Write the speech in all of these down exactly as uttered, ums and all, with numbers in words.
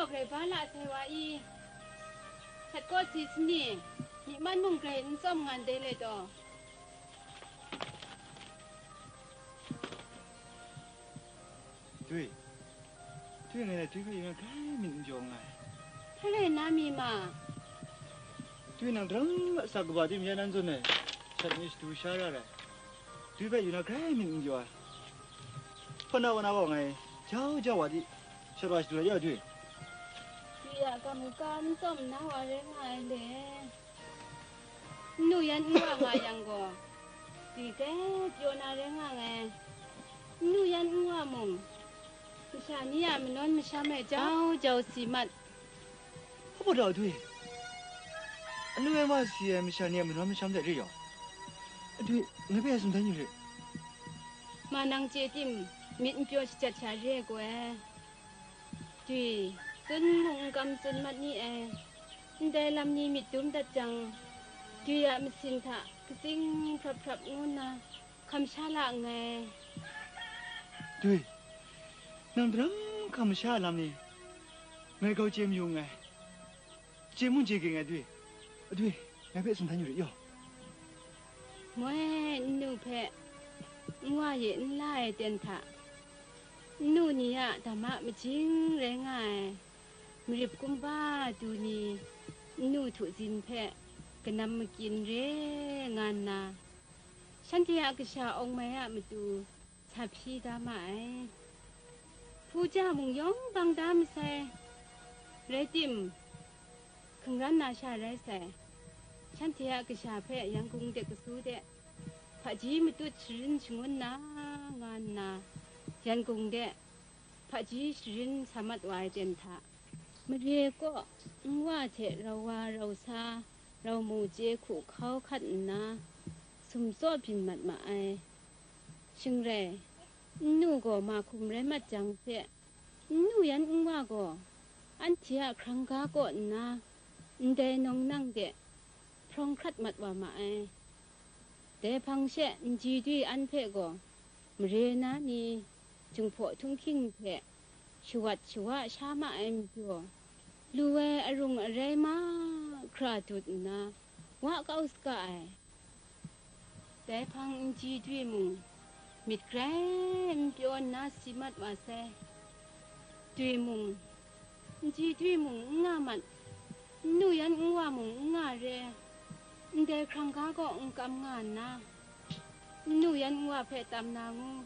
Grai ba la sai wa i, shat kaw si sani, myi man mung grai n tsawm nga ndai le taw. Dwi, dwi ngai dwi hpe yu na grai myit n jaw nngai. Hpa rai na mi ma? Dwi nang daram asak kaba dwi mi ya nan zawn ai, shat ni shadu sha ra rai. Dwi hpe yu na grai myit n jaw ai. Hpawt na wa na gaw ngai jau jau wa di, shat wa shadu ai ya dwi. Dwi a kam ka n tsawm na wa rai nga ai le. Nnu yan nwa nga yang gaw, dwi grai pyaw na rai nga ai. Nnu yan nwa mung, masha ni a manawn masham e jau jau si mat. Hpa baw dau dwi, anu e ma si ai masha ni a manawn masham hte re yaw, adwi ngai hpe sumdan yu rit. Ma nang chye tim, myit n pyaw shajat sha re ai gaw e. Dwi, tsun mung n kam tsun mat ni ai. Ndai lam ni myit dum dat jang, dwi a masin hta katsing hprap hprap ngu nna hkam sha la nngai. Dwi, nang daram hkam sha ai lam ni ngai grau chye mayu nngai. Chye mung chye ging ai dwi, adwi, ngai hpe tsun htan yu rit yaw. Moi nnu hpe nwa ye n la ai ten hta, nnu ni a dama majing rai nga ai, marip kumba du ni nnu htu zin hpe kanam makyin re nga nna, shanhte a kasha awng mai a matu sa hpyi da ma ai. Hpu ja mung yawng bang da masai, rai tim, hkungran na sha rai sai. Shanhte a kasha hpe Yangon de kasu de, hpaji matut sharin shangun na nga nna, Yangon de hpaji sharin sa mat wa ai ten hta, mare kaw nwa hte rau wa rau sa, rau mu chye hku hkau hkat nna, sumtsaw byin mat ma ai. Shing rai, nnu gaw mahkum rai mat jang hte, nnu yan nwa gaw anhte a hkrang ga kaw nna, ndai nawng nang de hprawng hkrat mat wa ma ai. Dai hpang she nji dwi an hpe gaw mare na ni, Jinghpaw htunghking hte shawat shawa sha ma ai majaw, lu ai arung arai mahkra dut nna wa kau saga ai. Dai hpang nji dwi mung myit grai n pyaw nna si mat wa sai. Dwi mung, nji dwi mung n nga mat, nnu yan nwa mung n nga re, ndai hkrang ga kaw n kam nga nna, nnu yan nwa hpe tam na ngu,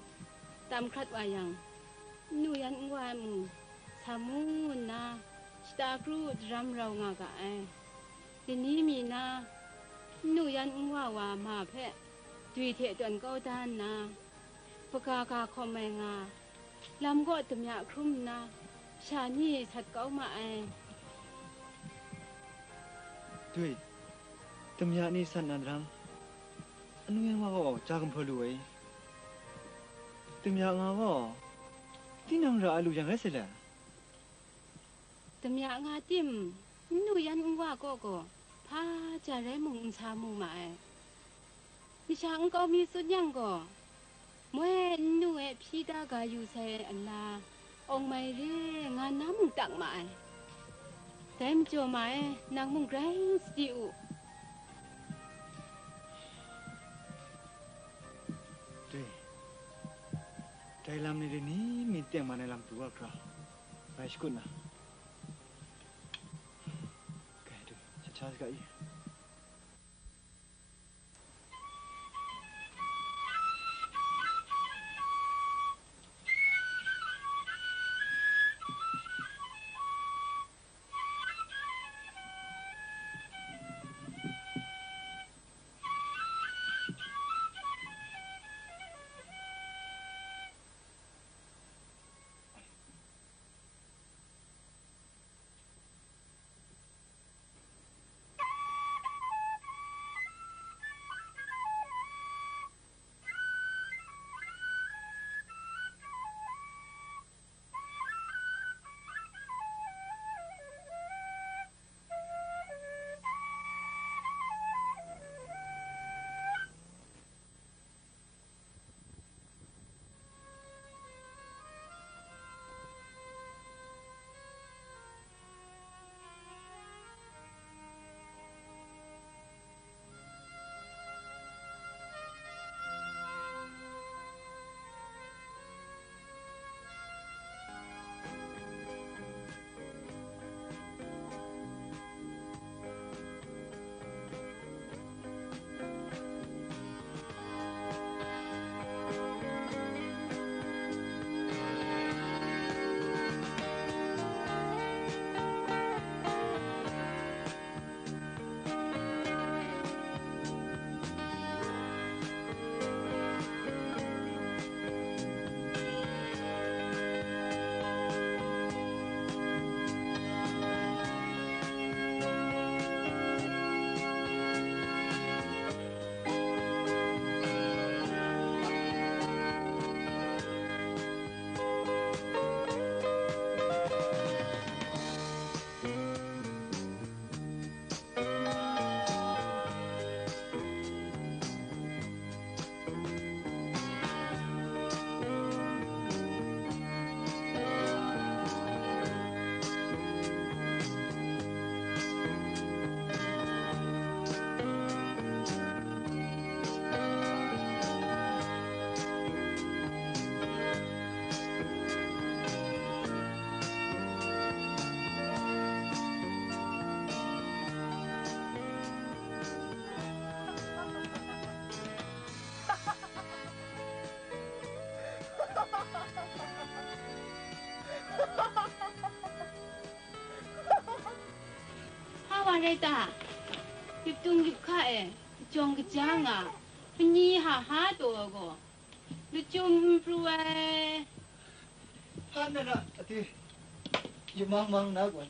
tam hkrat wa yang, nnu yan nwa mung sa mu nna, shata kru daram rau nga ga ai. Lani mi na, nnu yan nwa wa ma hpe dwi hte tawn kau da nna, hpaga ga hkawm ai nga, lam kaw damya hkrum nna, sha ni sat kau ma ai. Dwi, damya ni sat na daram, anu yan wa gaw ja gumhpraw lu ai. Damya nga gaw, tinang ra ai lu yang rai sai le? Damya nga tim, nnu yan nwa kaw gaw, hpa ja rai mung n sa mu ma ai. Masha nkau mi tsun yang gaw, moi nnu e hpyi da ga yu sai nna, awng mai re nga na mung tak ma ai. Dai majaw ma e, nang mung grai sadi u. Dai, dai lam ni lani mi tengman ai lam pru wa hkra, ngai shakut na. Kai du, shat sha saga i. Ai ta, yuptung yup hka e, jawng kaja nga, hpani ha ha taw ai gaw, lachyum n pru ai. Hpan na na, ati, yumang mang na gwan.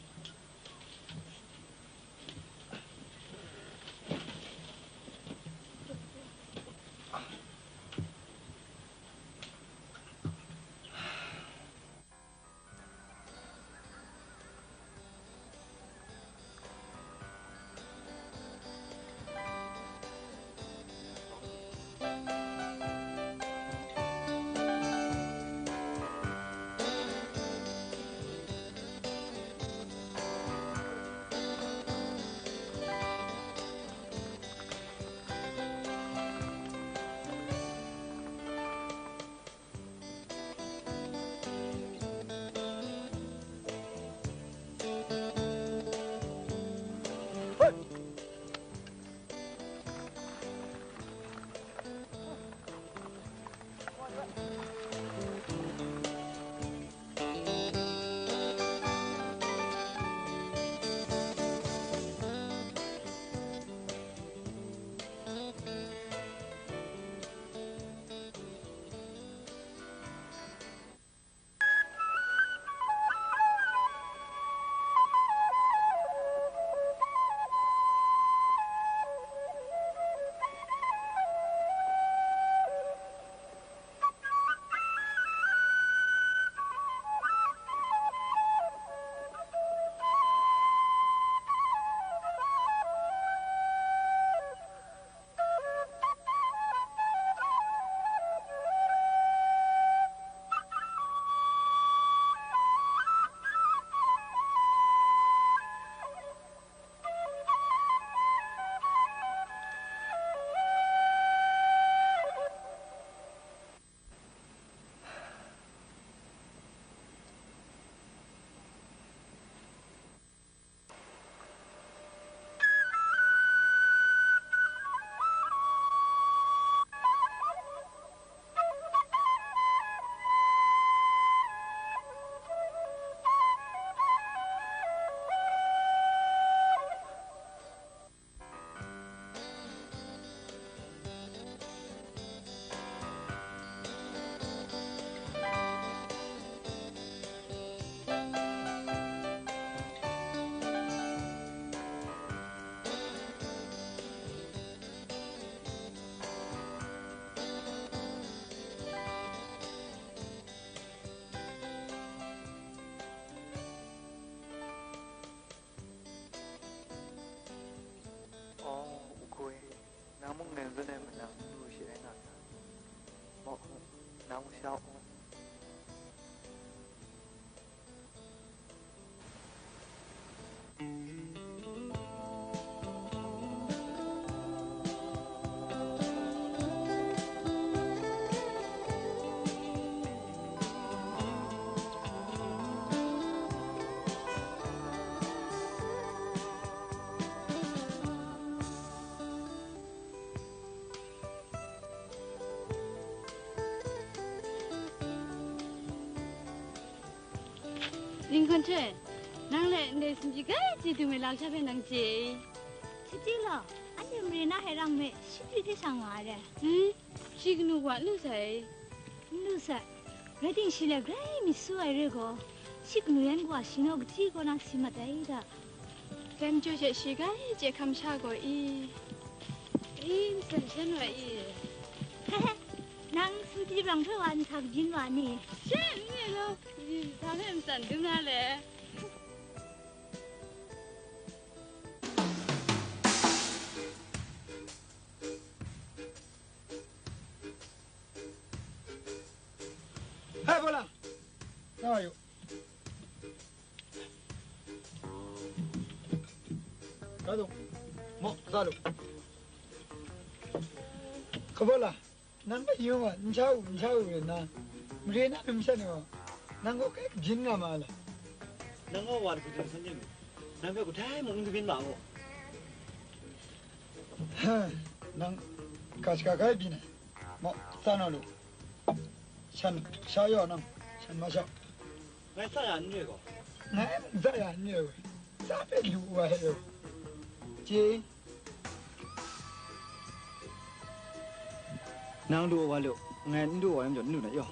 Aw, u hku e, nang mung nen zawn ai manang n lu shi rai nga ta? Maw, nang sha u. Linghkawn hte, nang le ndai sumshi kai chye dung ai lam sha hpe nang chye i? Hti hti law, anhte mare na hte rang me, shi pyi hte sha nga ai re. Hmm, shi kanu wa n lu sai. N lu sai. Rai timung, shi le grai mi su ai re gaw, shi kanu yan gaw shi naw kachyi kaw na si mat ai da. Dai majaw she shi grai chye hkam sha gaw i? I, n san shan wa i? Nang sumshi brang hpe wa nhtang byin wa ni? She n re law, myit sa hpe n san dum na le. Hai, Bola! Nga wa yu. Ga dung. Maw, ga lu. Hka Bola, nang gaw yu nga, n sha u, n sha u rai nna, mare na numsha ni gaw, nang gaw kai kabyin nga ma ai la? Nang gaw wa hkru hkru san yu, nang hpe kadai mung n kabyin ma gaw. Nang ga shaka kai byin ai. Maw, sa na lu. Shan sha yaw nang, shan ma sha. Ngai sa ya n re gaw? Ngai mung sa ya n re gaw. Sa hpe lu wa he gaw. Chye. Nang lu wa lu, ngai n lu wa lam jaw, n lu na yaw.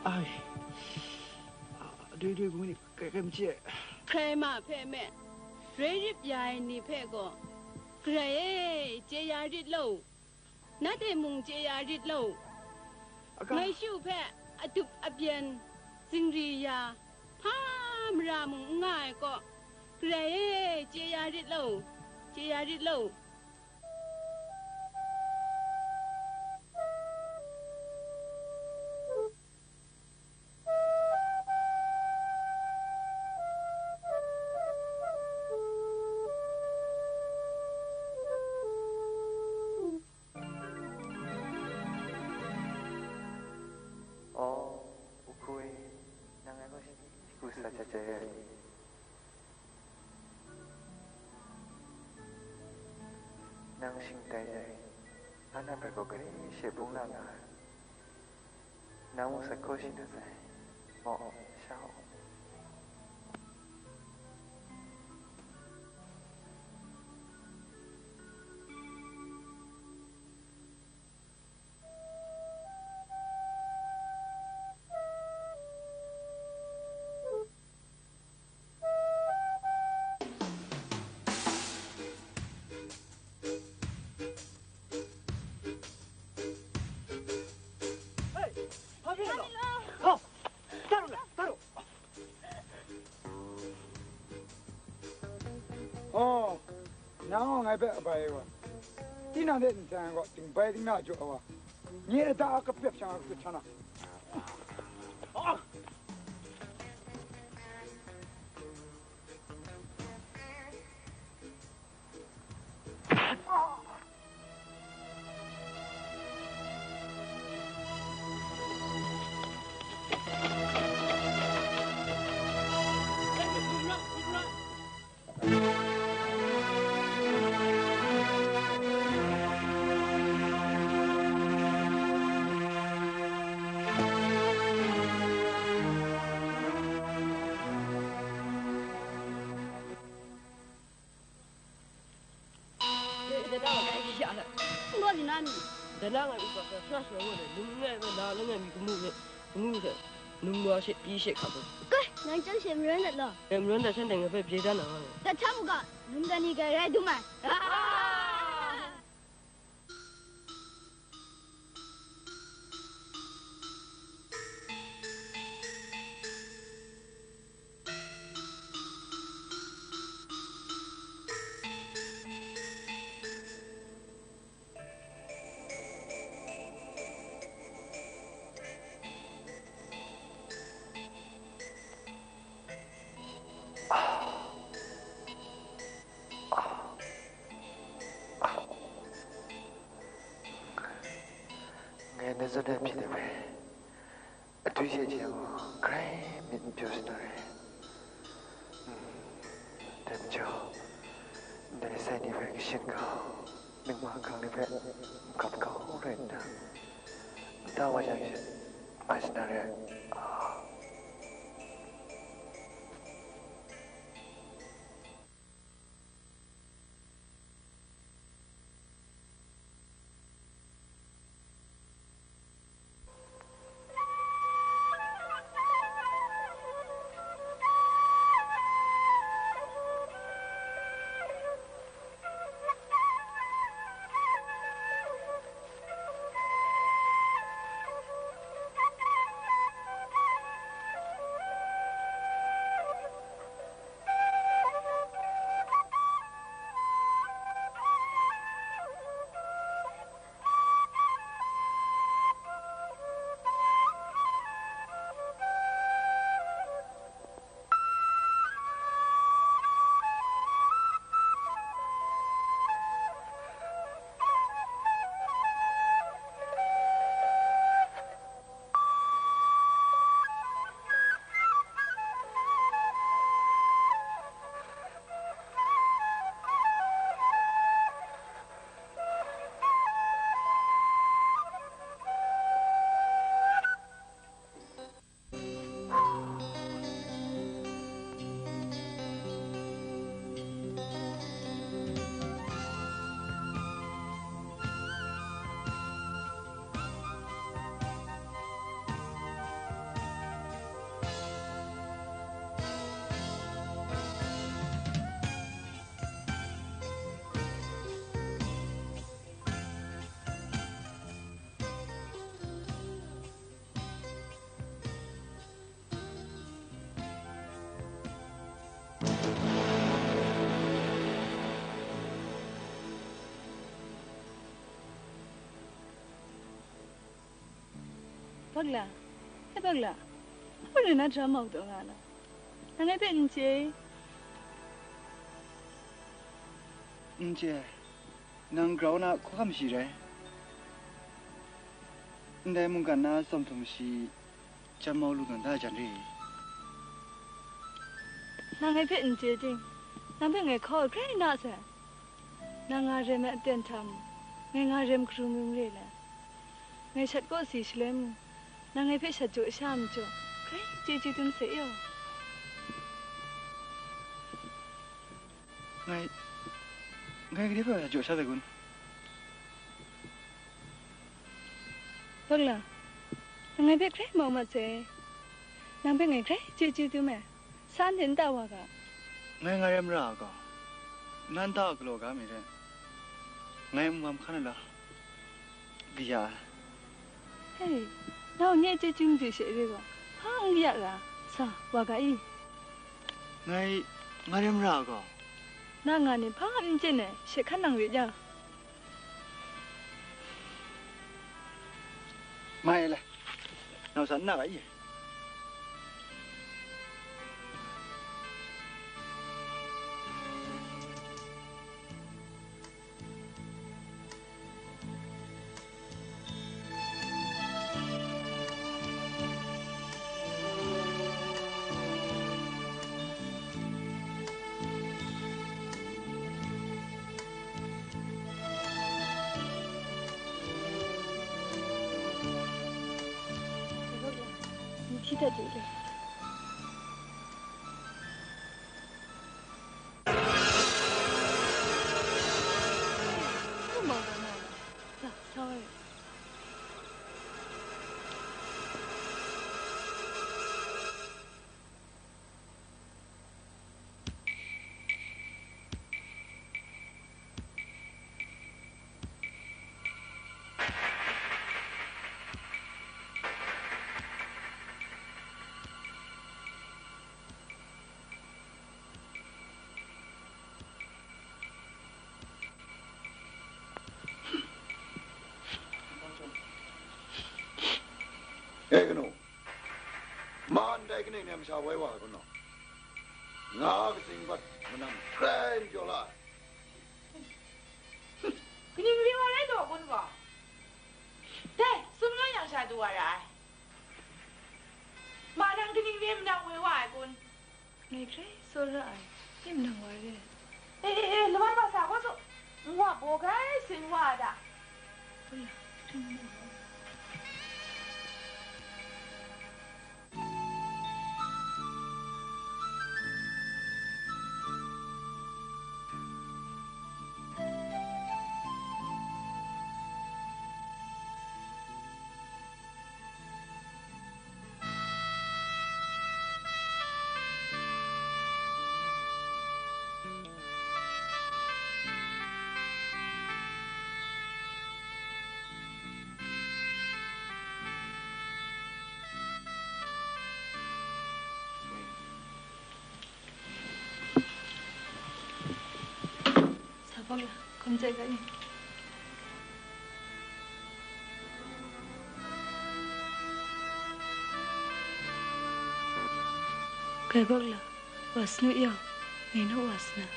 Ai, doi doi bung ni kai kai mache. Hkrai ma hpe me, roi rip ya ai ni hpe gaw, Karai e, chye ya rit law, nanhte mung chye ya rit law, aga, ngai shu hpe adup abyen zingri ya, hpa mara mung n nga ai kaw, Karai e, chye ya rit law, chye ya rit law. Oh, u hku e, nang ngai gaw shi, shi hku sa jat jat ai. Nang shing tai ai, Ana hpe gaw gari she bung la nga ai. Nang mung sat hkaw shi na sai. Maw, sha u. Hei, hpa byin law. Hau, taru la, taru. Oh, nang gaw ngai hpe abai ai wa, tinang hte ntsa ai gaw, dingbai dingna jaw ai wa, nye lata a kapyep shang a kapyep htan a. Dana ngai upa hpe hkra sharawng ai, lung langai ai, la langai mi kamu hte, kamu hte, num wa she, pyi she hkap u. Kai, nang chyam she marawn dat law. E, marawn dat shanhte ngai hpe bye dan na nga mu. Dat hta mu ga, num dan ni grai rai dum ai. Ngai na zawn ai hpyi de hpe, Adu hte hte gaw grai myit n pyaw sa na re. Dai majaw, ndai sai ni hpe kashin kau, myit mahkang ni hpe n hkap kau rai nna, nta wa jang she nga sa na re ai. Bakla, e Bakla, hpa rai na dra mau taw nga na? Nang ngai hpe n chye? N chye. Nang grau na hkawhkam shi rai. Ndai mungkan na tsawm htum shi jam mau lu tawn da jan re. Nang ngai hpe n chye ting, nang hpe ngai hkaw ai hkrai na sai. Nang nga rem ai aten hta mung, ngai nga rem hkrum ring re le. Ngai shat kaw si shaloi mung, nang ngai hpe shat jaw sha ai majaw, hkrai chye chye dum sai yaw. Ngai, ngai gade hpe jaw sha sai kun? Bakla, nang ngai hpe hkrai mau mat sai. Nang hpe ngai hkrai chye chye dum ai. San hte n ta wa ga? Ngai nga rem ra a gaw, nan ta a galaw ga mi re. Ngai nwan hkan ai la, kaya ai. Hei, nau nye chye chyum chye she re gaw, hpa n kaya ra, sa, wa ga i? Ngai nga rem ra a gaw? Na nga ni hpa n chyen ai, she hkan nang re ja. Mai le, nau sa n na ga i? E kanu, ma ndai kaning ni a masha woi wa ai kun? Nga katsing bat manam hkrai n jaw la ai. Kaning re wa rai taw kun gaw? Dai, sum la yang sha du wa ra ai. Ma nang kaning re manam woi wa ai kun? Ngai hkrai tsawra ai, nim nang wa re. E, e, e, lawan wa sa gaw su. Nwa baw gai sin wa a da. Ula, hkring mu. Sa bang la, hkum tsai ga ni. Kai bak la, wa sanu yau, ngai naw wa sanu.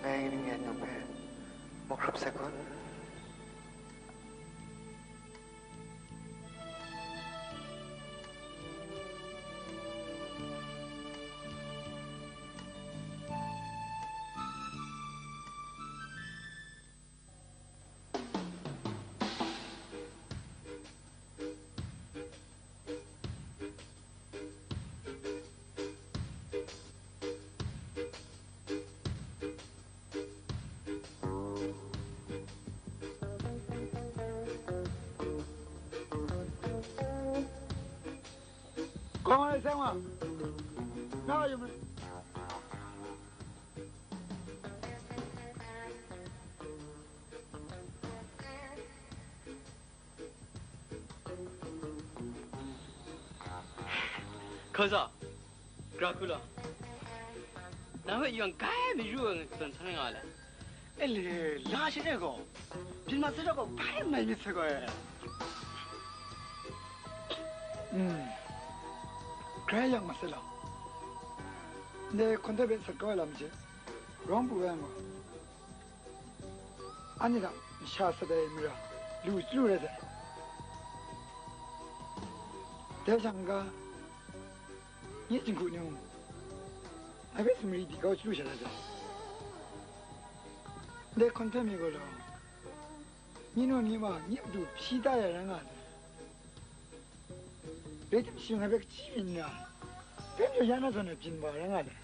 Ngai ning yan yawng e, muk hkrup sai kun? Kawng ai seng wa, na yum. Hkaza, Dracula, nang hpe yawng grai mayu ai zawn san nga le. E le, la sha de gaw, byin ma sai gaw, bai mai myit sai gaw e. Mm. Grai yang ma sai law. Ndai hkawn hte hpe sat kau ai lam hte, rawng pru ai yang gaw, anhte hta masha sat ai mara lu chyalu rai sai. Dai jang ga, nye jinghku ni mung, ngai hpe sumri di kau chyalu sha rai sai. Ndai hkawn hte mi gaw law, nye naw ni ma nye matu hpyi da ya rai nga ai. Rai tim, shi ngai hpe kaji byin nna, dai majaw ya na zawn e byin wa rai nga ai.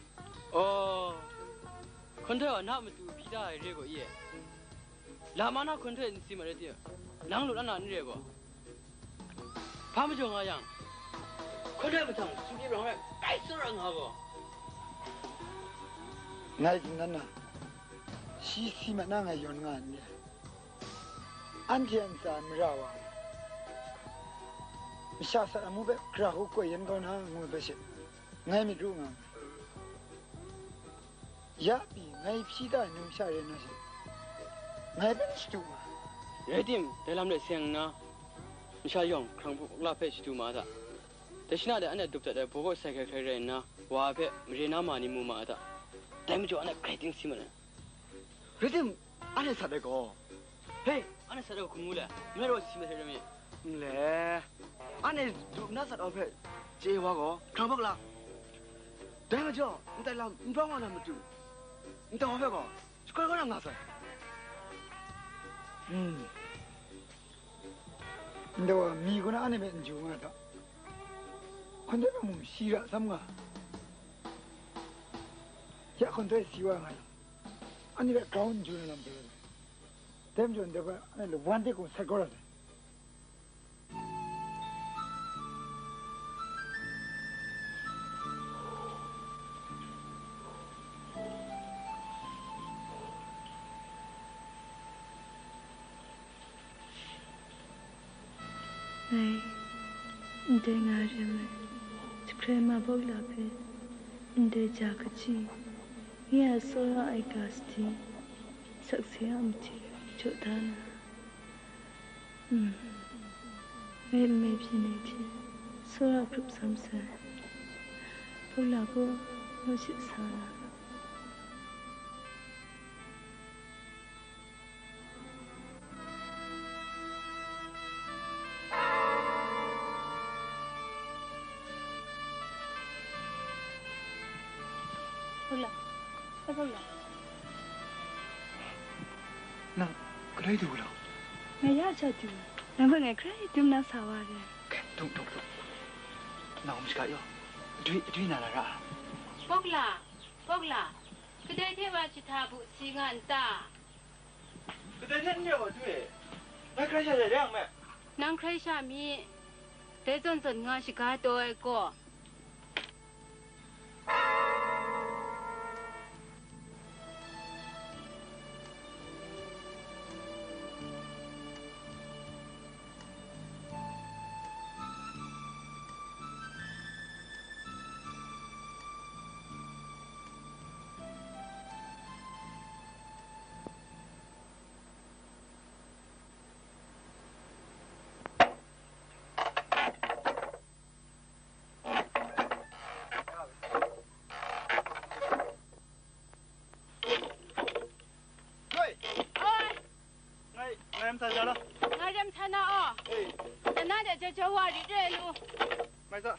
Aw, hkawn hte gaw na matu hpyi da ai re gaw i e. Lama na hkawn hte n si mat rai tim, nang lu la na n re gaw. Hpa majaw nga yang, hkawn hte mahtang sumri rang rai bai tsawra nga gaw. Ngai tsun dan na, shi si mat na ngai yawn nga n re. Anhte a ntsa mara wa, masha sat amu hpe gara hku koi yan kau na ngu ai hpe she, ngai myit ru nga ai. Ya pyi, ngai hpyi da ai numsha rai na she, ngai hpe n shadu ma. Rai tim, dai lam de seng nna, masha yawng hkrang hpuk la hpe shadu ma a ta? Dai shana de anhte dup dat ai baw kaw sai hkrai hkrai rai nna, wa hpe mare na ma ni mu ma a ta? Dai majaw anhte grai ting si mat ai. Rai tim, anhte sat ai gaw. Hei, anhte sat ai gaw hkum ngu le, malai gaw si mahte rai mi. N le, anhte du nna sat ai hpe chye wa gaw, hkrang hpuk la. Dai majaw, ndai lam n brawng wa na matu, ndai wa hpe gaw, shakoi kau na nga sai. Hmm. Ndai wa mi kaw na anhte hpe n ju nga ta? Hkawn hte hpe mung shi ra sam nga. Ya hkawn hte si wa nga yang, anhte hpe grau n ju na lam hte, dai majaw ndai hpe anhte lawan de kung sat kau ra sai. Ngai, ndai nga re ai, jahkrai ma bawk la hpe, ndai ja kaji, nye a tsawra ai ga sadi, sakse a matu jaw da na, mm, ngai nme byin ai hte tsawra grup tsam sai, bawk la gaw, naw shit sa na. Bawk la, e bawk la. Nang, kadai du law? Ngai ya ja du. Nang hpe ngai hkrai dum na sa wa re. Kai, dung, dung, dung. Nang um shaga yaw. Dwi, dwi na la ra. Bawk la, bawk la. Kadai hte wa jahta bu si nga n ta? Kadai hte n re ai wa du e, ngai hkrai sha re yang me. Nang hkrai sha mi, dai zawn zawn nga shaga taw ai gaw. Oi! Oi! Ngai, ngai ram sa ja law. Ngai ram sa na aw. Ei. Nana de jaja wa ri re lu. Mai sa.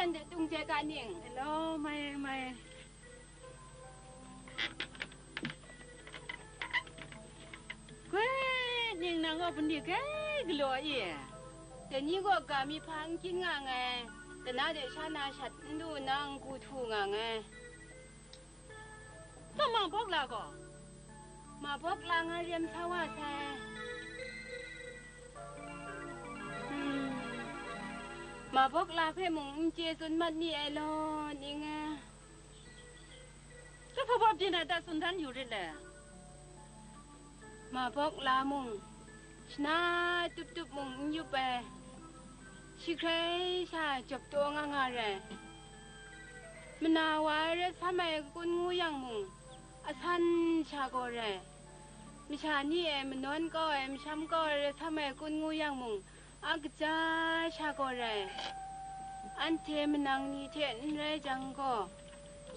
Tung hte ka ning. Hello, mai, mai. Gwe, ning nang gaw bun di grai galaw i? Dai ni gaw ga mi hpa n kyin nga nngai, dana de sha na shat n du nna n gu htu nga nngai. Tsawm ma bawk la gaw? Ma bawk la nga rem sa wa sai. Hmm. Ma bawk la hpe mung n chye tsun mat ni ai law, ning e. Lahpawp byin ai hta tsun dan yu rit le. Ma bawk la mung, shana tup tup mung n yup ai, shi hkrai sha jawp taw nga nga rai. Mana wa ai rai sam ai kun ngu yang mung, asan sha gaw rai. Masha ni e manawn kau ai, masham kau ai rai sam ai kun ngu yang mung, a kaja sha gaw rai. Anhte manang ni hte n rai jang gaw,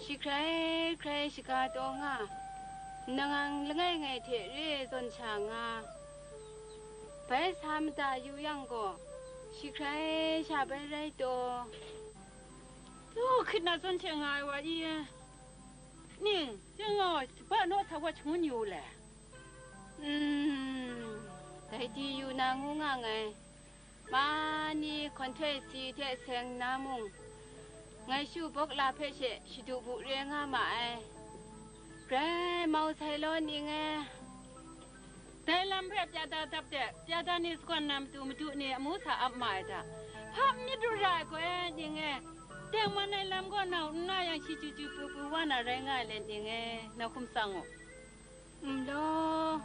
shi hkrai hkrai shaga taw nga, nang langai ngai hte re zawn sha nga, bai sa mada yu yang gaw, shi hkrai sha bai rai taw. Lu hkrit na zawn hte nga ai wa i, ning, Jingngaw, saba naw sa wa shangun yu le. Mm, dai di yu na ngu nga nngai. Ma ni hkawn htoi si hte seng na mung, ngai shu bawk la hpe she shadu bu re nga ma ai. Grai mau sai law ning e. Dai lam hpe pyada dap de, pyada ni sagawn na matu madu ni amu sa ap ma ai hta, hpa myit ru ra ai gaw e, ning e. Tengman ai lam gaw nau n na yang, shi chyu chyu pru pru wa na rai nga ai le, ning e, na hkum sang u. N law,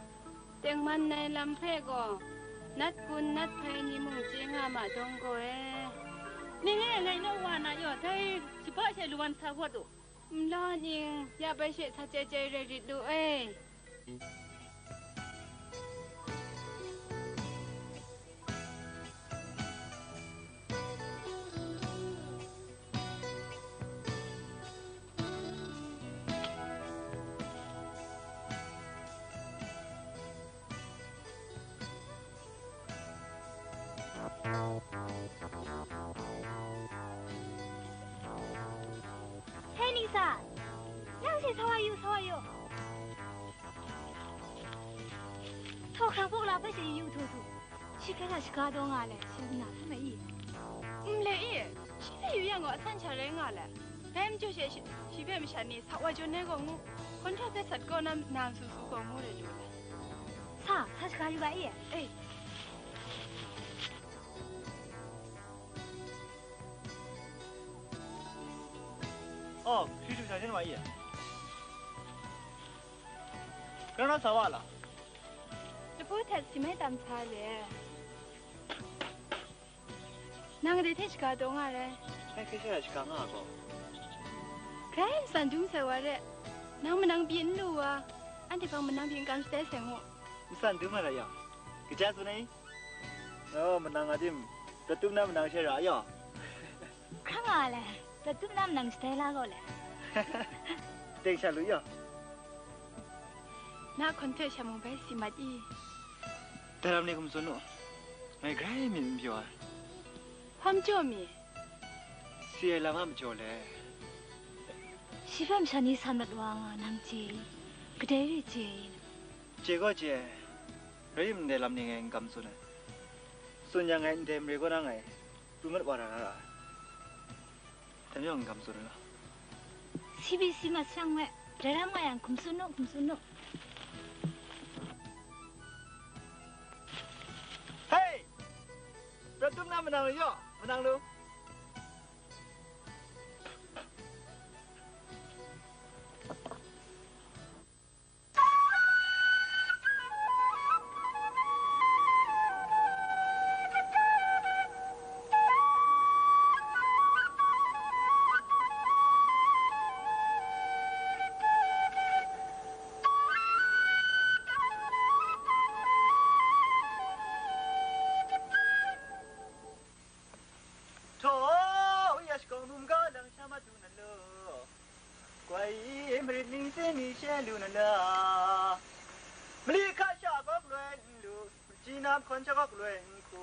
tengman ai lam hpe gaw, nat kun nat hpai ni mung chye nga ma dawng gaw e. Ning e, ngai naw wa na yaw, dai shaba she lawan sa wat u. N law ning, ya bai she sa chyai chyai rai rit lu e. Hei, ning sa, nang she sa wa yu, sa wa yu. Htaw hkrang bawk la hpe she yu htu htu. Shi hpe hta shaga taw nga le, shi na hpe mai i? N le i, shi hpe yu yang gaw, asan sha rai nga le. Dai majaw she shi, shi hpe masha ni sa wa jawn ai gaw ngu, hkawn hta hpe sat kaw na, na msu su gaw ngu rai lu le. Sa, sa shaga yu ga i? Ei. Oh, shi htu sha shen wa i? Grau na sa wa la? Lapu htet si mai tam sa le. Nang dai hte shaga taw nga rai. Ngai hkrai sha shaga nga gaw. Grai matsan dum sai wa re. Nang manang pyi n lu wa, anhte hpang manang pyi n kam shatai sai ngu. Matsan dum ai ra yang, kaja tsun ai? Oh, manang a tim, prat tup na manang she ra yaw. Hkra nga le, prat tup na manang shatai la gaw le. Teng sha lu yaw. Na hkawn hte sha mung bai si mat i? Dai lam ni hkum tsun u, ngai grai myit n pyaw ai. Hpa majaw mi? Si ai lam a majaw le. Shi hpe masha ni san mat wa nga nang chye i? Kadai re chye i? Chye gaw chye ai, rai ndai lam ni ngai n kam tsun ai. Tsun yang ngai ndai mare kaw na ngai pru mat wa ra na ra ai. Dai majaw n kam tsun ai law. Si pyi si mat shang we, dai ram nga yang hkum tsun u, hkum tsun u. Hei! Prat tup na manang lu yaw, manang lu. Htaw, ya shakawn mung ga lang sha mat du na law, kwai i marit ning tsin ni she lu na la, mali hka sha gawk loi n lu, machyi nam hkawn sha gawk loi n hku.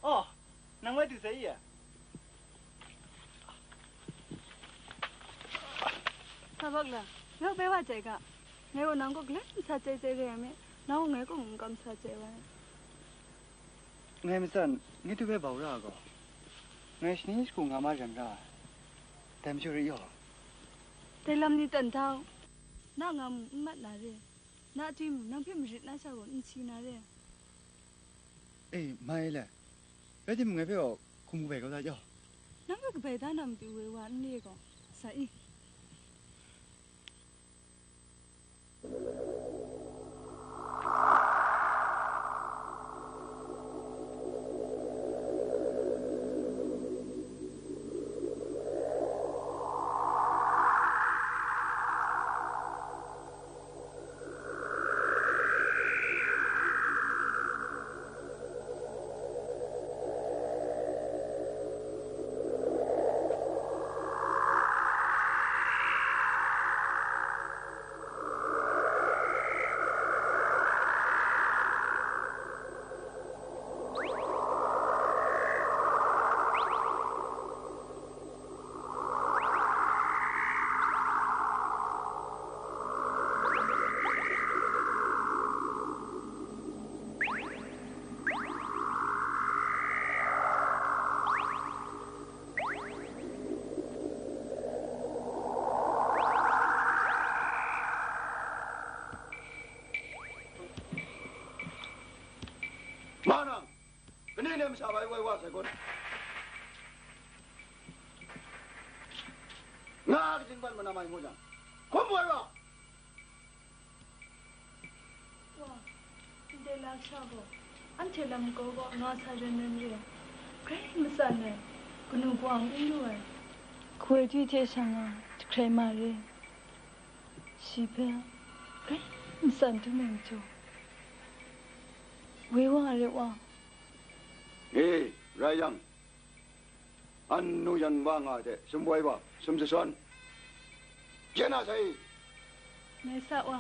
Oh, nang bai du sai i ya? Sa bak la, nang bai wa jai ga. Ngai gaw nang kaw galoi n sa jai jai re ai me, nang gaw ngai kaw n kam sa jai wa ai. Ngai matsan, ngai du bai bau ra ai gaw, ngai shani shagu nga ma jan ra ai. Dai majaw re yaw. Dai lam ni tan da u. Na nga mu n mat na re. Na chyeju nang hpe marit na sha gaw n si na re. E, mai le. Rai timung, ngai hpe gaw hkum kabai kau da jaw. Nang hpe kabai da na matu woi wa n re gaw, sa i. Ma nang, kani ne masha bai woi wa sai kun? Nga kaji ban manam ai ngu jang, hkum woi wa. Wa, ndai lasha gaw, anhte lam kau gaw nga sa ren ren re ai, grai matsan ai, kanu kawa n lu ai. Kawai du hte sha nga jahkrai ma re, shi hpe grai matsan dum ai majaw, woi wa re wa. E, rai yang, an nu yan wa nga ai hte sumwoi wa, sum jasawn, jen na sai. Ngai sa wa.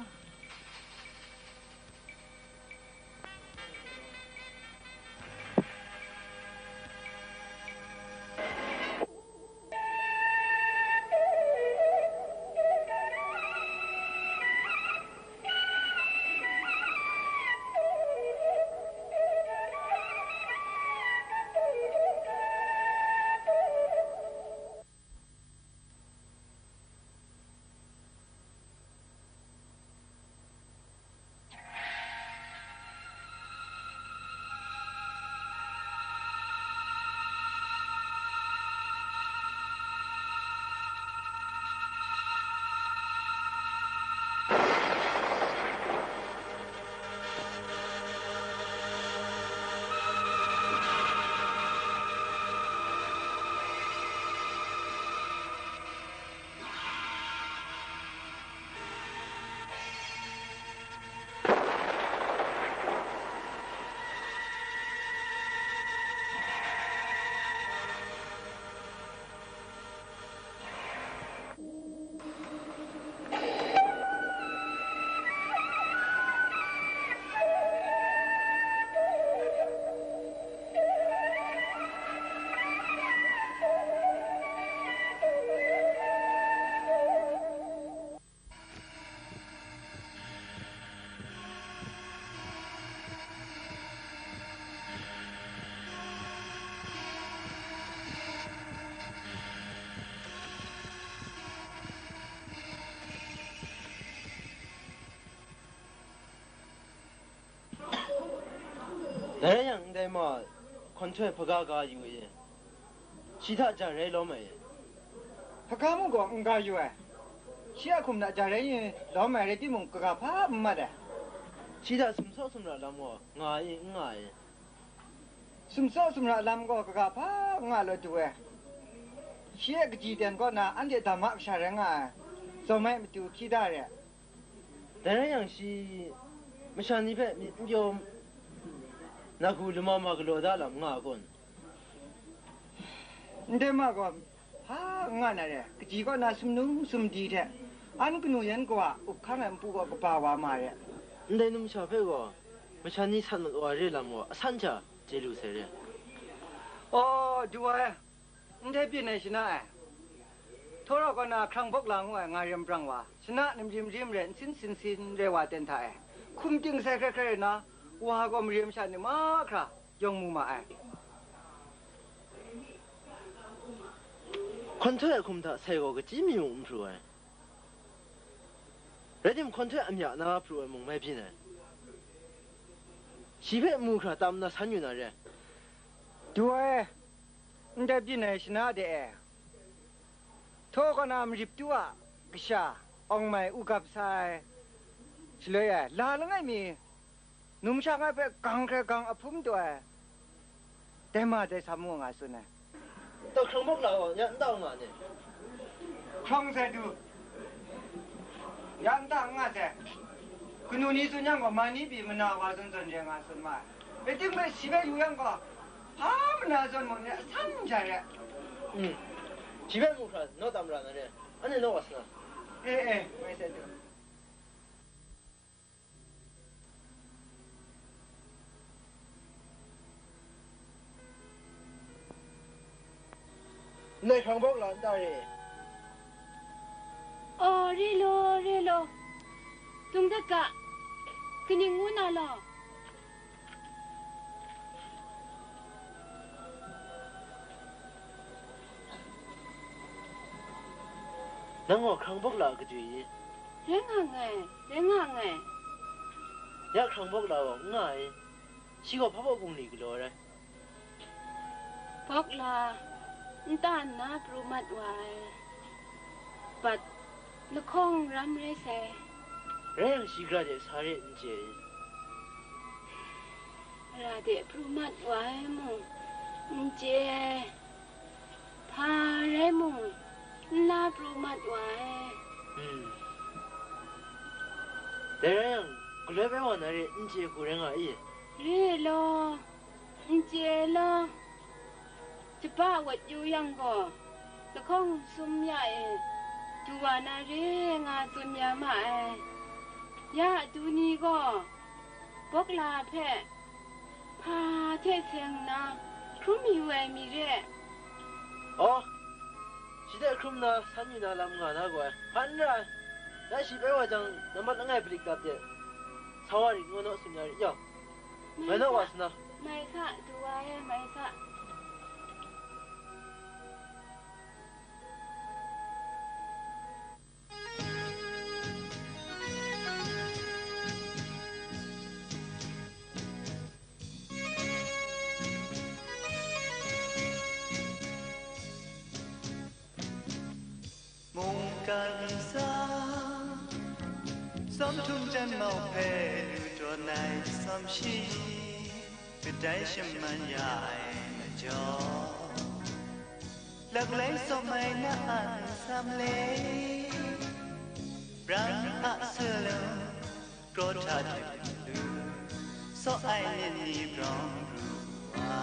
Dai rai yang, ndai ma hkawn htoi hpaga ga yu e. Shi hta ja rai lawm ai. Hpaga mung gaw n ga yu ai. Shi a hkum hta ja rai lawm ai rai timung, kaga hpa n mat ai. Shi hta sumsaw sumra lam gaw nga ai, n nga ai. Sumsaw sumra lam gaw kaga hpa n nga law du ai. Shi a kaji ten kaw na anhte dam a kasha rai nga ai. Zawm ai matu hkyi da re. Dai rai yang, shi masha ni hpe myit n pyaw, na hku lama ma galaw da lam nga a kun? Ndai ma gaw hpa n nga na re, kaji kaw na sumnu sumdi hte, an kanu yan kawa up hkang ai npu gaw kaba wa ma re. Ndai numsha hpe gaw masha ni sat mat wa re lam gaw asan sha, chye lu sai re. Aw, du ai, ndai byin ai shana ai. Htawra kaw na hkrang bawk la ngu ai nga rem brang wa, shana nimrim rim re, nsin sin sin re wa ten hta e. Hkum ting sai hkrai hkrai na, wa gaw mare masha ni mahkra yawng mu ma ai. Hkawn htoi a hkum hta sai gaw kachyi mayu n pru ai. Rai tim, hkawn htoi amya na pru ai mung mai byin ai. Shi hpe mu hkra tam na san yu na re. Du ai, ndai byin ai shana de e. Htawra kaw na marip tu a kasha, awng mai u gap sa ai, shaloi e, la langai mi, numsha ngai hpe gang hkrai gang ahpum taw ai, dai ma dai sa mu nga tsun ai. Taw hkrang bawk la gaw, ya n tau nga ni? Hkrang sai du, ya n ta n nga sai. Kanu ni tsun yang gaw, ma ni pyi mana wa zawn zawn re nga tsun ma ai. Rai timung, shi hpe yu yang gaw, hpa mana zawn mung ni asan jai re. Mm. Shi hpe mu hkra naw tam ra na re. Anhte naw wa sa na? E, e, mai sai du. Ndai hkrang bawk la n ta re? Aw, re law, re law. Dung dat ga. Kaning ngu na law? Nang gaw hkrang bawk la a kadwi i? Rai nga nngai, rai nga nngai. Ya hkrang bawk la gaw n nga i? Shi gaw hpa baw bungli galaw ai rai. Bawk la, nta nna pru mat wa ai, bat lahkawng ram rai sai. Rai yang, shi gara de sa re n chye i? Gara de pru mat wa ai mung n chye ai. Hpa rai mung, n la pru mat wa ai. Hmm. Dai rai yang, galoi bai wa na re n chye hku rai nga i? Re law, n chye law. Jaba wat yu yang gaw, lahkawng sum ya e, du wa na re nga tsun ya ma ai. Ya du ni gaw, bawk la hpe, hpa hte seng nna hkrum yu ai mi re? Aw, shi hte hkrum nna san yu na lam nga na gaw ai, hpa n ra ai. Dai shi bai wa jang, nambat langai balik dap de, sa wa rit ngu naw tsun ya rit yawng, mai naw wa sa na. Mai sa, du wa e, mai sa. Mungkan ntsa, tsawm htum jan mau hpe lu tawn ai tsawm shi, kadai shaman ya ai majaw, laklai tsawm ai na a nsam le, brang a salum, kraw hta hte lu, saw ai myit ni brawng ru wa.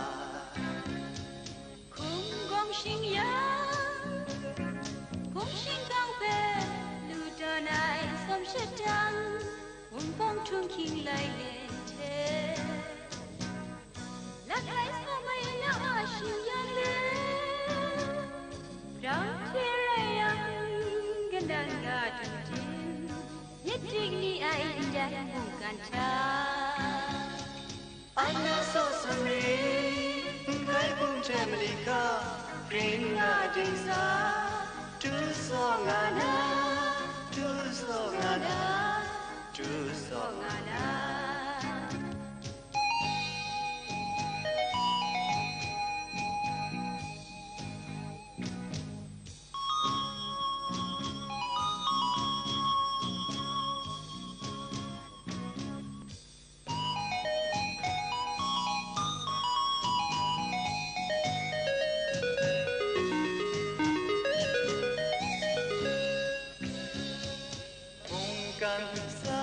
Hkum gawng shing yang, hkum shingkang hpe lu tawn ai tsawm shadang, wunpawng htunghking lai len hte, langai sa mai na a shing yan le, grau hte rai yang, kanan ga du jin, myit dik ni ai ndai mungkan hta. Ana saw sumri, n hkai hpung hte mali hka, grin nga dingsa, du saw nga na, du saw nga na, du saw nga na. Mungkan ntsa,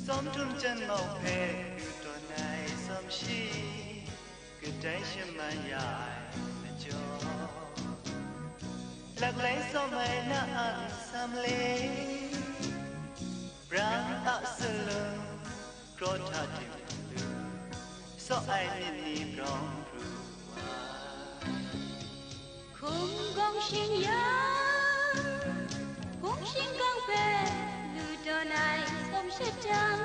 tsawm htum jan mau hpe lu tawn ai tsawm shi, kadai shaman ya ai majaw, laklai tsawm ai na a nsam le, brang a salum, kraw hta tim lu, Tsaw ai myit ni prawng pru wa. Hkum gawng shing yang, hkum shingkang hpe lu tawn ai sawm shet jang,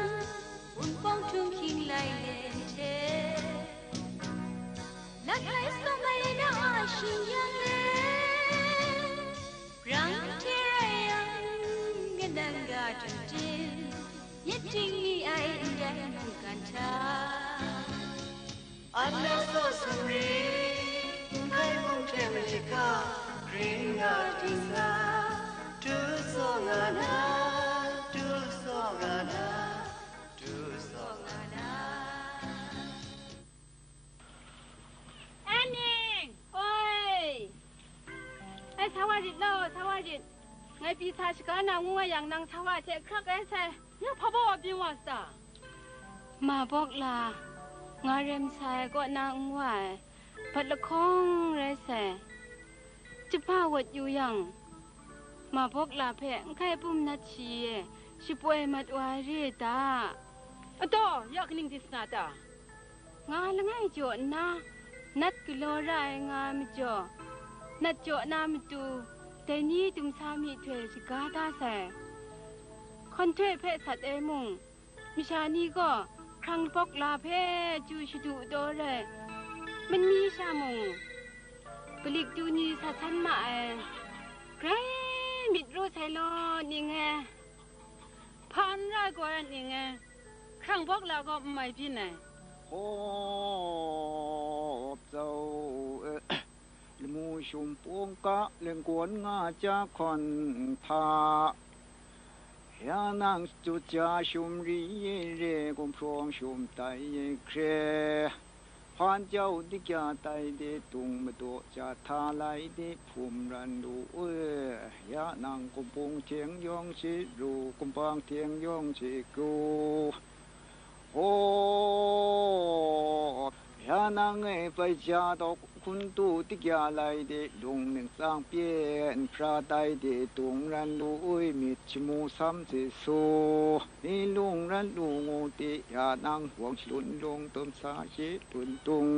Wunpawng htunghking lai len hte, langai sawm ai na a shing yang e, brang hte rai yang, kanang ga htum tim, myit ting mi ai ndai mungkan hta. Anna tsaw sumri, n hkai hpung hte mali hka, gring nga du sa, du tsaw nga na, du tsaw nga na, du tsaw nga na. Anning! Oi! Ai, sa wa rit law, sa wa rit. Ngai pyi sa shaga na ngu nga yang, nang sa wa hte hkrak ai sai. Ya hpa baw a byin wa sa? Ma bawk la, nga rem sa ai kaw na n wa ai, bat lahkawng rai sai. Jahpa wat yu yang, ma bawk la hpe n hkai pum nat shi e shapoi mat wa ai re ai ta? Ataw, ya kaning di sa na ta? Nga langai jaw nna, nat galaw ra ai nga ai majaw, nat jaw na matu, dai ni dumsa myihtoi shaga da sai. Hkawn htoi hpe sat ai mung, masha ni gaw hkrang bawk la hpe chyu shadu taw rai, manmi sha mung, galik du ni sa san ma ai. Grai myit ru sai law, ning e, hpa n rai gaw ai ning e, hkrang bawk la gaw n mai byin ai. Hkawp tsau e, lamu shum pungga lengkawn nga ja hkawn hta, ya nang tut ja shum ri re, gumhpraw shum tai hkre, hpan jau dikya tai de tung madaw ja hta lai de hpum ran lu e, ya nang kumpung hteng yawng shi ru, kumpang hteng yawng shi gu. Hkaw, ya nang e bai ja dawk hkun tu tikya lai de, lung ning tsang pyen hpra tai de, tung ran lu ui myit shamu sam se su, ni lung ran lu ngu ti, ya nang wang shalun lung tum sa shi lun tung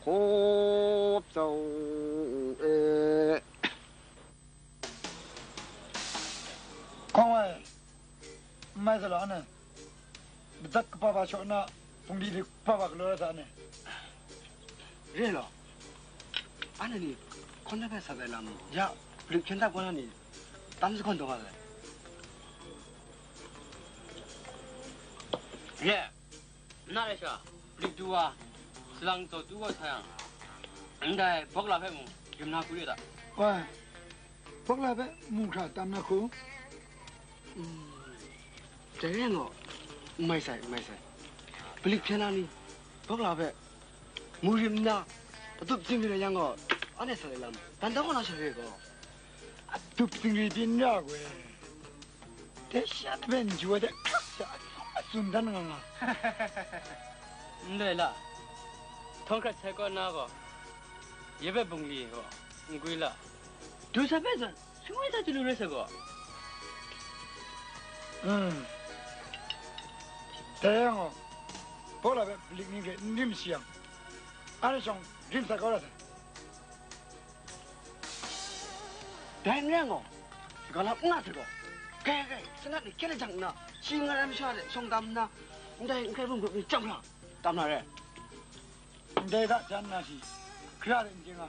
hkawp tsau e. Hkawng ai, n mai sa law, anhte madat kaba ba shaw nna, bungli hte kaba ba galaw la sa, anhte. Re law, anhte ni hkawn hpe sat ai lam, ya, palik hpyen dap kaw na ni, tam sahkawn taw nga sai. Re. Nna rai sha, palik du wa, salang tsaw tu wa sa yang, ndai bawk la hpe mung, rim na hku re ta? Wai, bawk la hpe mu hkra tam na hku? Mm, dai rai yang gaw, n mai sai, n mai sai. Palik hpyen na ni, bawk la hpe mu rim nna, adup zingri ai yang gaw, anhte sa ai lam, dan dan kaw na sha re gaw, adup zingri pyi n ra ai. Dai sha hpe n ju ai hte hkrak sha, a tsun dan nga nga. Ndai la, htawng hkrat sai kaw na gaw, ya hpe bungli gaw n gwi la. Du sa hpe zawn, shangai sa chyalu rai sa gaw. Mm. Dai yang gaw, bawk la hpe palik ni hte n rim shi yang, anhte shawng rim sa kau ra sai. Dai n rai gaw, saga lam n nga hte gaw, grai grai, sanat ni hkyen lajang nna, shi nga ai masha hte shawng tam nna, ndai n hkai bum grup ni chyam hkra tam na re. Ndai hta jan nna shi, gara de n chye nga.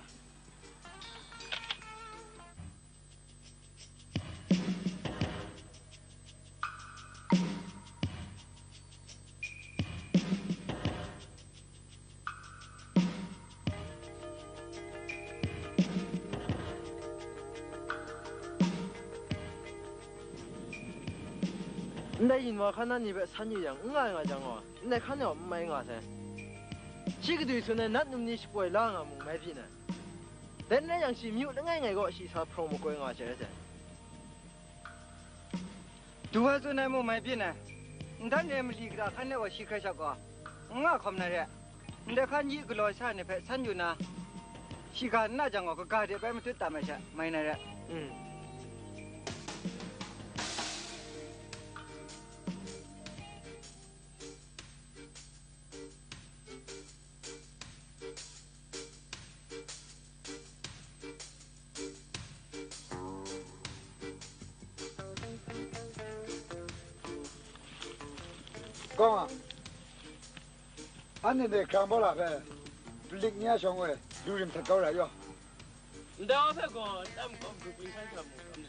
Ndai yin wa hkan na ni hpe san yu yang, n nga ai nga jang gaw, ndai hkan e gaw n mai nga sai. Shi kadwi sun ai nat num ni shapoi la nga mung mai byin ai. Dai n rai yang, shi myu langai ngai gaw shi sa hprawng makoi nga ai hte rai sai. Du wa tsun ai mung mai byin ai. Ndan re mali gara hkan de gaw shi hkrai shap gaw, n nga hkawm na re. Ndai hkan yi galaw sha ni hpe san yu na, shi ga n na jang gaw, kaga de bai matut tam ai sha, mai na re. Mm. Gaw nga, anhte ndai hkrang baw la hpe, palik ni a shawng e lu rim htet kau ra yaw. Ndai wa hpe gaw, nta makawp grup ling hkrai sa mu, kam ni?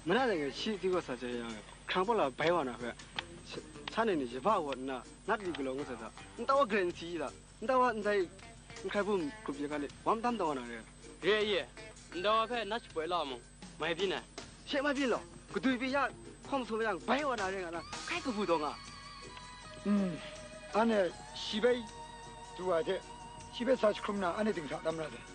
Mara dai ngai shi ti gaw sa jai yang, hkrang baw la bai wa na hpe, sa, sa ni ni yaba wat nna, nat li galaw ngut sa ta, nta wa gren n si ta, nta wa ndai n hkrai bum grup ya ga ni, wam tam taw wa na re. Re ye, ndai wa hpe nat shapoi la mu. Mai byin ai. She mai byin law, kadwi byin ya, hkawm sum yang, bai wa na ring nga na, kai kabu taw nga. Hmm, anhte shi bai du ai hte, shi bai sa jahkrum na, anhte ting hta tam ra ai.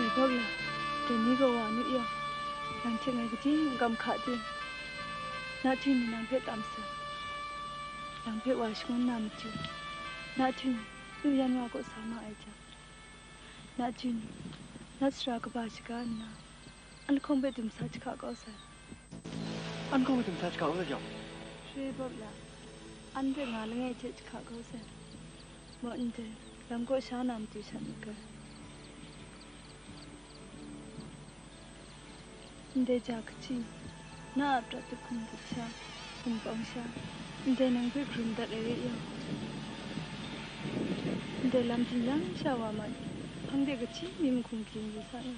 Dai gaw la, dai ni gaw wa nu yaw, nang hte ngai kaji n-, kam hka ting, Nahti ni nang hpe tam sai, nang hpe wa shangun na matu, Nahti ni lu yan wa kaw sa ma ai jang, Nahti ni nat sara kaba shaga nna, an lahkawng hpe dum sa jahka kau sai. An lahkawng hpe dum sa jahka kau sai jang? Hkre bawp la, an hpe nga langai hte jahka kau sai. Maw ndai, lam kaw sha na matu shat maga. Ndai ja kaji, na a prat dahkum dahk sha, hkum pawng sha, ndai nang hpe hkrum dat ai re yang, ndai lam htinglang sha wa mat, hpang de kaji mi mahkum hkring yu sa yang.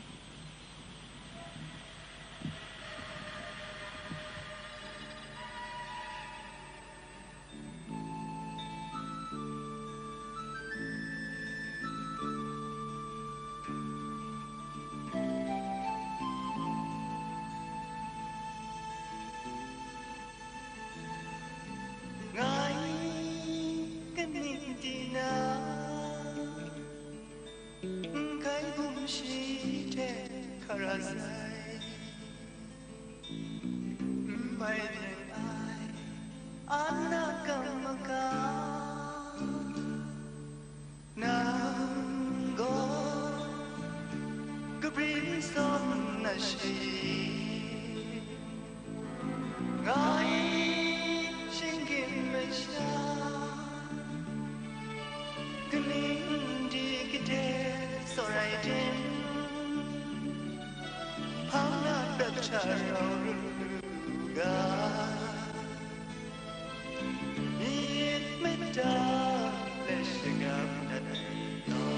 Ngai kaning di na, n kai bum shi hte hkara sai, n bai len ai an a kam maga. Nang gaw kabring tsawm na shi, ngai shinggyim masha, kaning di kade tsawt rai tim, hpang na prat hta rau lu lu ga. Myit mada let shagap dat ai taw.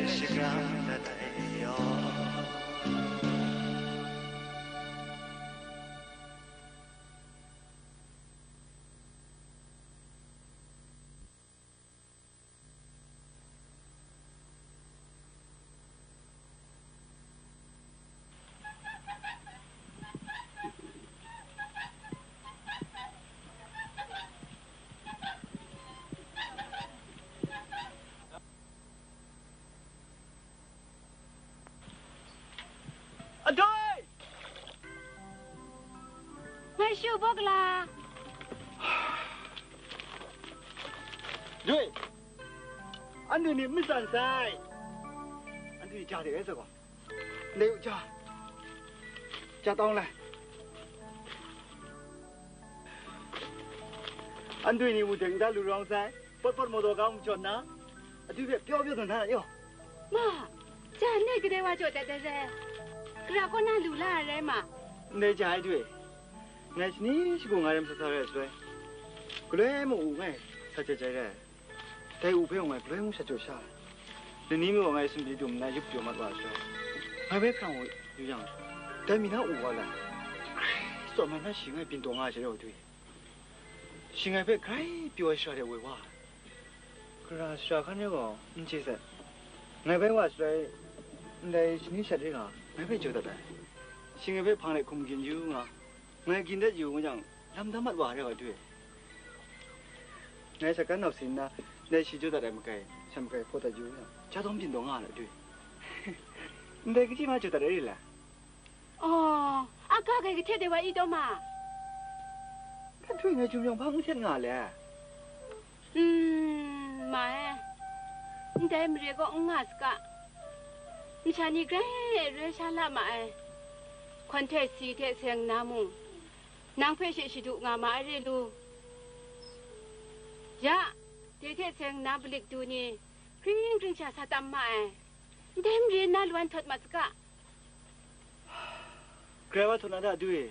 shakram dat ai yaw. Adoi! Ngai shu bawk la. Doi! Anhte ni n matsan sai. Anhte ni ja de ai sa gaw. Ndai u ja. Ja tawng lai. Anhte ni wu deng da lu rawng sai. Pawt pawt maw daw ga mung jawn na, adwi hpe pyaw pyaw dun na yaw. Ma, ja ndai kadai wa jaw dat dat ai. Gara kaw na lu la ai rai ma. Ndai ja ai dwe, ngai shani shagu nga rem sa sa rai shaloi, galoi mung u ngai sa jai jai rai. Dai u hpe ngai galoi mung sha jaw sha. Lani mi wa ngai sumri dum na yup pyaw mat wa shaloi, ngai bai hprang u yu yang, dai mi na u wa la, Kris taw man na shi ngai byin taw nga ai sha yaw dwe. Shi ngai hpe grai pyaw ai sara de woi wa. Gara sara hkan rai gaw, n chye sai. Ngai bai wa shaloi, ndai shani shat re nga, ngai hpe jaw dat ai. Shi ngai hpe hpang de hkum gyin yu nga, ngai gyin dat yu nga jang, lam dam mat wa rai wa dwe. Ngai shat kan nau sin nna, ndai shi jaw dat ai makai, sha makai hpaw dat yu nga, ja dawng byin dawng nga ai dwe. Ndai kaji ma jaw dat ai re la? Aw, a ga gai kahte de wa i taw ma? Hkan htoi ngai jum yawng hpa n htet nga le? Mm, ma e, ndai mare kaw n nga saga. Masha ni grai e roi sha la ma ai. Hkawn htoi si hte seng nna mung, nang hpe she shadu nga ma ai re lu. Ya, dai hte seng nna balikdu ni, hkring hkring sha sa tam ma ai. Ndai mare nna lawan htawt mat saga. Grai wa htawt na da, du e.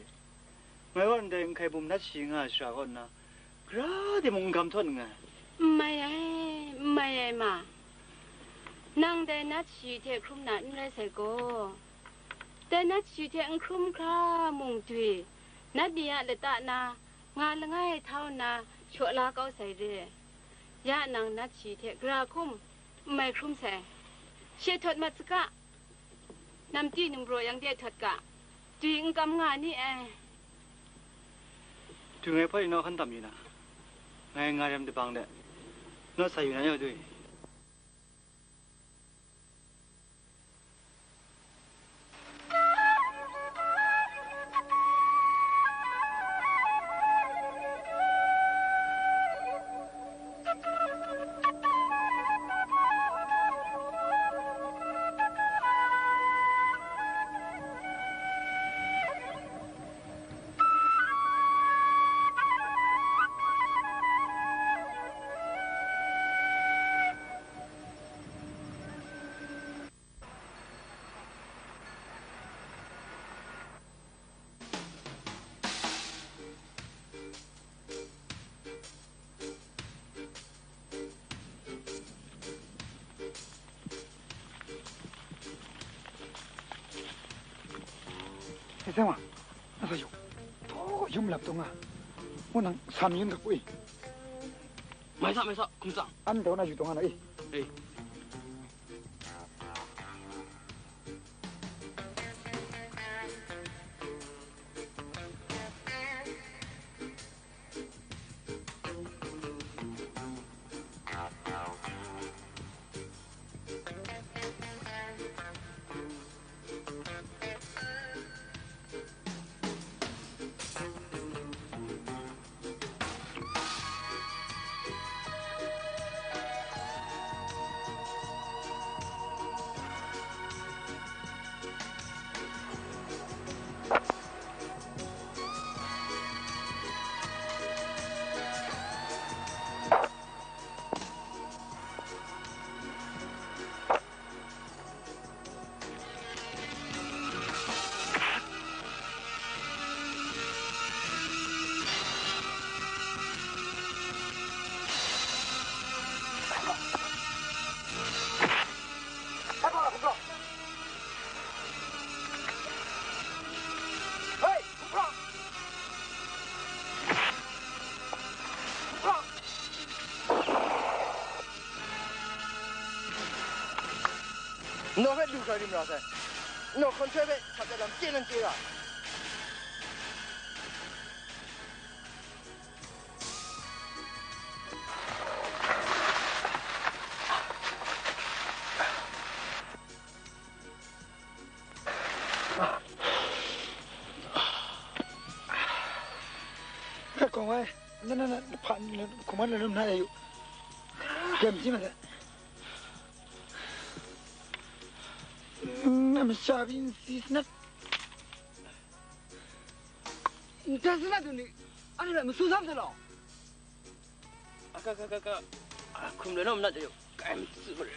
Ngai gaw ndai n hkai bum nat shi nga ai sara kaw nna, gara de mung n gam htawt nngai. N mai ai, n mai ai ma. Nang dai nat shi hte hkrum na n rai sai gaw, dai nat shi hte n hkrum hkra mung dwi, nat ni a lata na nga langai htau nna shaw la kau sai re. Ya nang nat shi hte gara hkum n mai hkrum sai. She htawt mat saga. Namti numraw yang de htawt ga, dwi n kam nga ni ai. Dwi ngai hpawt i naw hkan tam yu na, ngai nga rem dabang de, naw sa yu na yaw dwi. Sai sai wa, na sa yu. Thaw yum lap taw nga. Ngu nang sa mi yin ga pui. Mai sa, mai sa, hkum tsang. An daw na yu taw nga na i. Ei. Nau hpe lu hkra rim ra sai. Nau hkawn htoi hpe shat ai lam chye nan chye ra. Hkawng ai, na, na, na, hpa, hkawm ai na lum na ya yu. Gem ji ma se. Na masha pyi n si sanat. N tai sanat dum ni, anhte hpe masu sam sai law. Aka, ka, ka, ka. A, hkum rai naw manat de, kai matsu mare.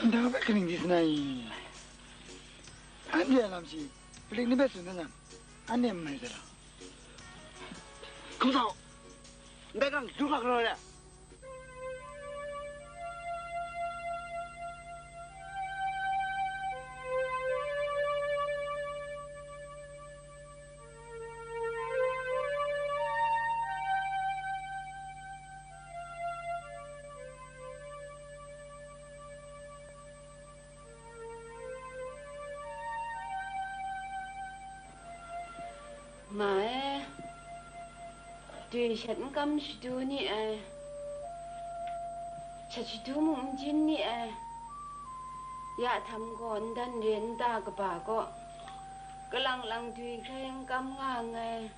Ndai hpe kaning di sanai? Anhte a lam shi, palik ni hpe tsun na nan, anhte n mai sai law. Hkum sa u, ndai hkang du hkra galaw re. Ma e, dwi shat n kam shadu ni ai, shat shadu mung n jin ni ai, ya htam gaw n dan re nta kaba kaw, kalang lang dwi hkrai n kam nga nngai.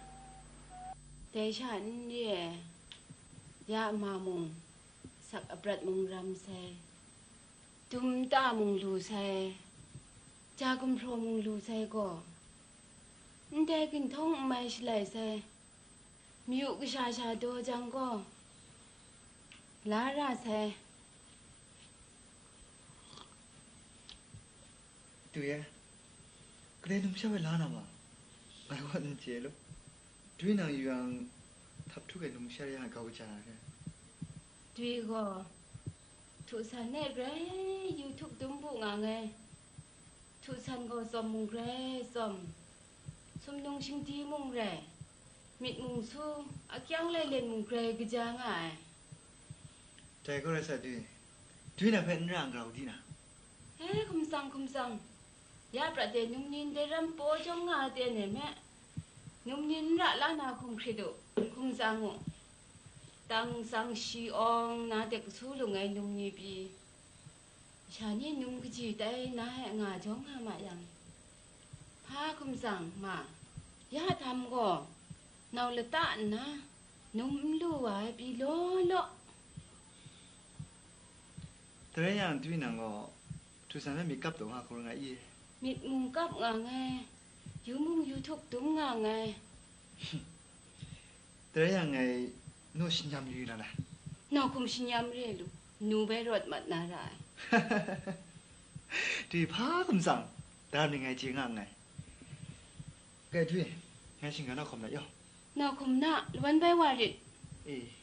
Dai sha n re ai, ya ma mung, sak aprat mung ram sai, dum nta mung lu sai, ja gumhpraw mung lu sai gaw, ndai ginhtawng n mai shalai sai, mayu kasha sha daw jang gaw, la ra sai. Dwi e, kadai numsha woi la na ma? Ngai gaw n chye lu. Dwi nang yu yang, htaphtuk e numsha ya grau kaja na re. Dwi gaw, htu san e grai yu htuk dum bu nga nngai. Htu san gaw tsawm mung grai tsawm, sumnung shingdi mung rai, myit mung su, akyang lailen mung grai kaja nga ai. Dai gaw rai sa, Dwi. Dwi na hpe n ra n grau di na? He, hkum tsang, hkum tsang. Ya prat de num ni ndai ram paw jawng nga ai ten e me. Num ni n ra la na hkum hkrit u, hkum tsang u. Tang tsang shi awng na de kasu lung ai num ni pyi, masha ni num kaji tai na e nga jawng nga ma yang, hpa hkum tsang ma, ya htam gaw, nau lata nna, num n lu wa ai pyi law law. Dai rai yang, Dwi nang gaw, htu san hpe myit kap taw nga hkrum nga i? Myit mung kap nga nngai, yu mung yu htuk dum nga nngai. Dai rai yang, ngai naw shanyam yu na lai? Nau hkum shanyam re lu, nu bai rawt mat na ra ai. Dwi hpa hkum tsang, dara ning ngai chye nga nngai. Kai Dwi, ngai shinggan na hkawm na yaw. Nau hkum na, lawan bai wa rit. E.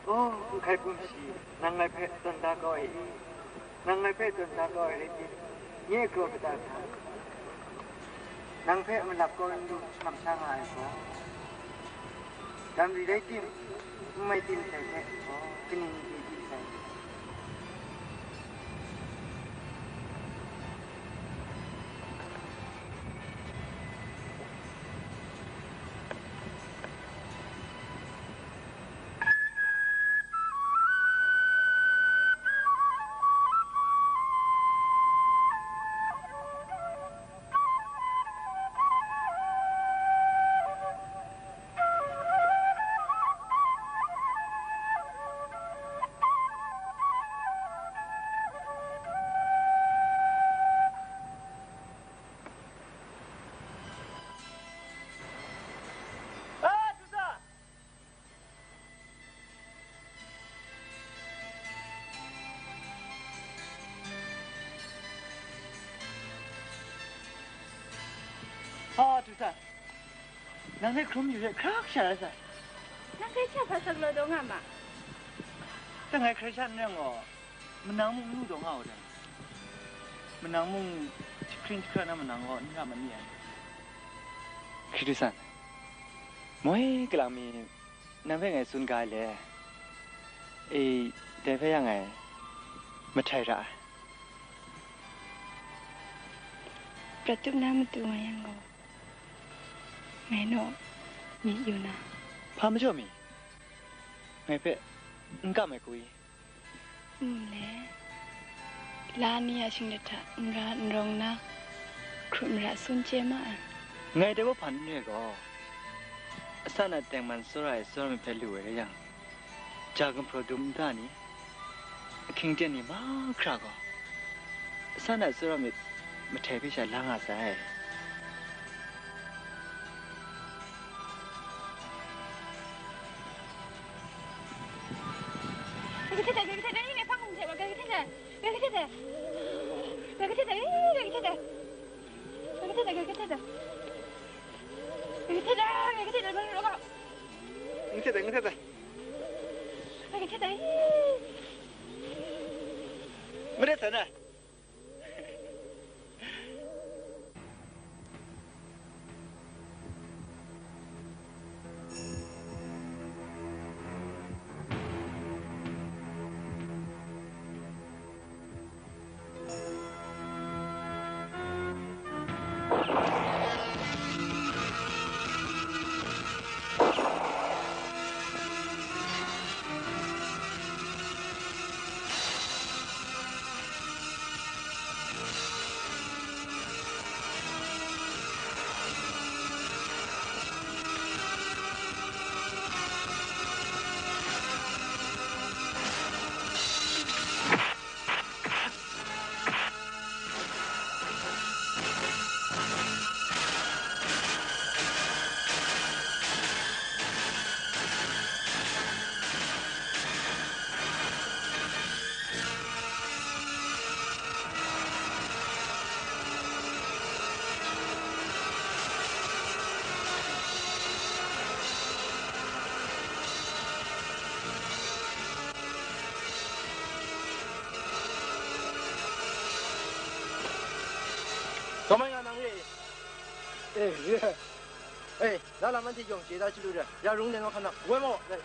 O, n hkai hpung shi, nang ngai hpe tawn da kau ai i? Nang ngai hpe tawn da kau ai rai tim, nye kraw kata hta, nang hpe malap kau n lu hkam sha nga ai gaw, dam ri rai tim, n mai tim sai hpe gaw, kaning n chye tim sai? Sa, nang hpe hkrum yu hte hkra kasha rai sa. Nang hkrai sha hpa sa galaw taw nga ma? Dang ngai hkrai sha n rai gaw, manang mung n lu taw nga u dai. Manang mung jahkring jahkra na manang gaw n ra ma ni ai. Hkristu san, moi galang mi nang hpe ngai tsun ga ai le? E, dai hpe yang ngai mahtai ra ai. Prat tup na matu nga yang gaw, ngai naw myit yu na. Hpa majaw mi? Ngai hpe n kam ai ku i? N le, la ni a shinglet hta n ra n rawng na, hkrup mara sun chye ma ai. Ngai dai hpa hpan n re gaw, asan a tengman tsawra ai tsawra myit hpe lu ai rai yang, ja gumhpraw dum nta ni, ahkying ten ni mahkra gaw, asan a tsawra myit mahtai hpe sha la nga sai. N htet ai, n htet ai. N htet ai. N htet ai. Kawmai nga nang re? E, re. E, la lam anhte yawng chye da chyalu re, ya rung neng wa hkan na, woi maw? Re.